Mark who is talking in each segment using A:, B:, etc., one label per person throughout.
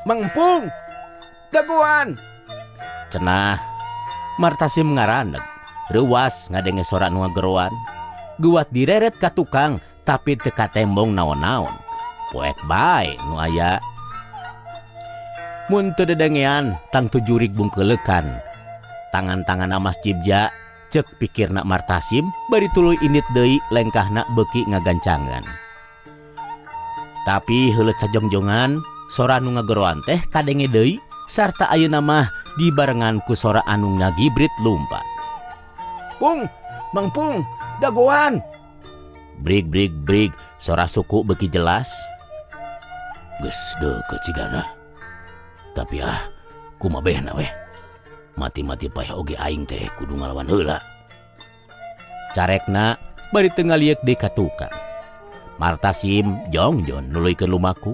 A: Mang Empung, dagoan. Cenah Martasim ngaraneg, reuwas ngadenge sora nu ngageroan. Guat direret ka tukang tapi teu katembong naon-naon. Poek bae nu aya. Mun teu dedengean tangtu jurig bungkeleukan. Tangan-tanganna Mas Jibja cek pikirna Martasim bari tuluy indit deui lengkahna beuki ngagancangan. Tapi heuleut sajongjongan sora nu ngageroan teh kadenge deui sarta ayeuna mah dibarengan ku sora anu ngagibrit lumpat. Pung, Mang Pung, dagoan. Brig brig brig sora suku beuki jelas. Geus deukeut cigana. Tapi ah, kumaha behna weh. Mati-mati paeh oge aing teh kudu ngalawan heula. Carekna bari teu ngalieuk deui ka tukang. Martasim jongjon nuluykeun lumaku.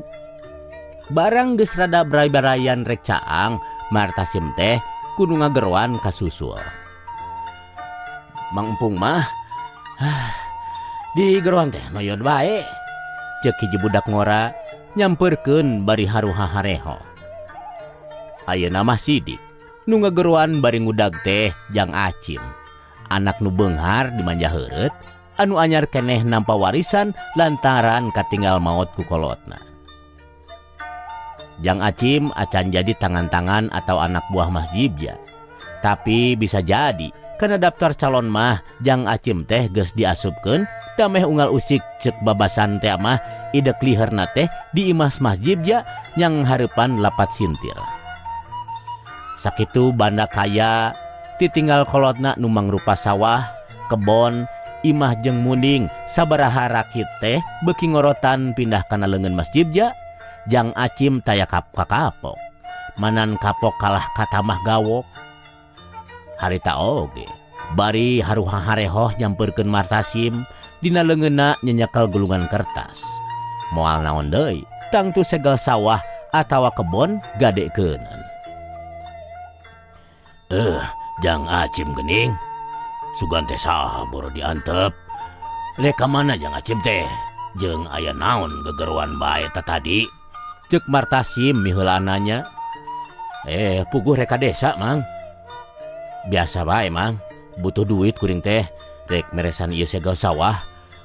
A: Barang geus rada bray-barayan rek caang, Martasim teh kudu ngageroan kasusul. Mang Empung mah di geroan teh noyod bae. Ceuk hiji budak ngora nyamperkeun bari haruha-hareho. Ayeuna mah Sidik nu ngageroan bari ngudag teh Jang Acim. Anak nu beunghar dimanja heureut anu anyar keneh nampa warisan lantaran katinggal maot ku kolotna. Jang Acim acan jadi tangan-tangan atau anak buah Mas Jibja. Tapi bisa jadi karena daftar calon mah Jang Acim teh geus diasupkeun dameh unggal usik cek babasan teh mah idek liherna teh di imah Mas Jibja yang hareupan lapat sintir. Sakitu banda kaya titinggal kolotna nu mangrupa sawah, kebon, imah jeung munding sabaraha rakit teh beuki ngorotan pindah kana leungeun Mas Jibja. Jang Acim taya kap kakapok. Manan kapok kalah katamah gawok. Harita oge bari haruha-harehoh nyamperkeun Martasim dina leungeunna nyenyekal gulungan kertas. Moal naon deui, tangtu segel sawah atawa kebon gadekeuneun. Jang Acim geuning. Sugan teh saha boro diantep. Rek ka mana Jang Acim teh? Jeung aya naon gegeroan bae tadi? Ceuk Martasim miheulaan nanya. Puguh rek ka desa, Mang. Biasa bae, Mang. Butuh duit kuring teh. Rek meresan ieu segel sawah.